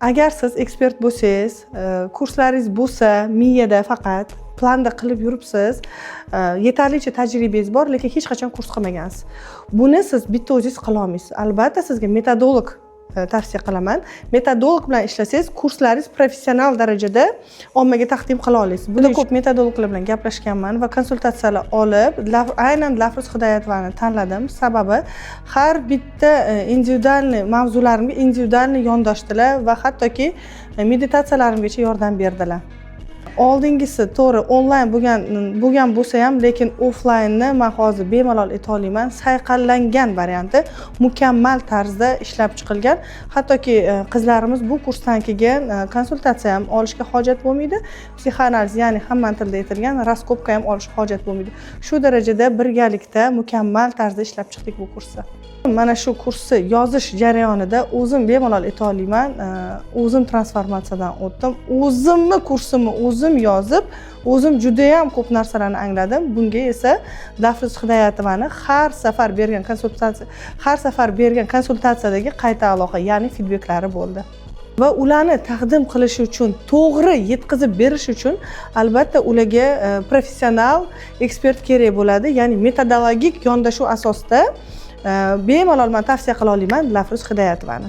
Agar siz ekspert bo'lsangiz, kurslaringiz bo'lsa, miyada faqat planda qilib yuribsiz, yetarlicha tajribangiz bor, lekin hech qachon kurs qilmagansiz, buni siz bitta o'zingiz qilolmaysiz. Albatta, sizga metodolog tavsiya qilaman. Metodolog bilan ishlasangiz, kurslaringiz professional darajada ommaga taqdim qila olasiz. Juda ko'p metodologlar bilan gaplashganman va konsultatsiyalar olib, aynan Dilafruz Hidoyatovani tanladim. Sababi, har bitta индивидуальный mavzularimga индивидуальный yondoshdilar va hattoki meditatsiyalarimgacha yordam berdilar. Oldingisi, to'g'ri, onlayn bo'lgan bo'lsa ham, lekin offlaynni man hozir bemalol ayta olaman, sayqallangan varianti mukammal tarzda ishlab chiqilgan. Hattoki qizlarimiz bu kursdan keyin konsultatsiya ham olishga hojat bo'lmaydi, psixoanaliz, ya'ni hammani tilida aytilgan раскопка ham olishga hojat bo'lmaydi. Shu darajada birgalikda mukammal tarzda ishlab chiqdik bu kursni. Mana shu kursni yozish jarayonida o'zim bemalol ayta olaman, o'zim transformatsiyadan o'tdim. O'zimni kursimni o'zim yozib, o'zim judayam ko'p narsalarni angladim. Bunga esa Dilafruz Hidoyatovani har safar bergan konsultatsiyadagi qayta aloqa, ya'ni feedbacklari bo'ldi. Va ularni taqdim qilish uchun, to'g'ri yetkazib berish uchun albatta ularga professional ekspert kerak bo'ladi, ya'ni metodologik yondashuv asosida bemalol man tavsiya qila olaman Dilafruz Hidoyatovani.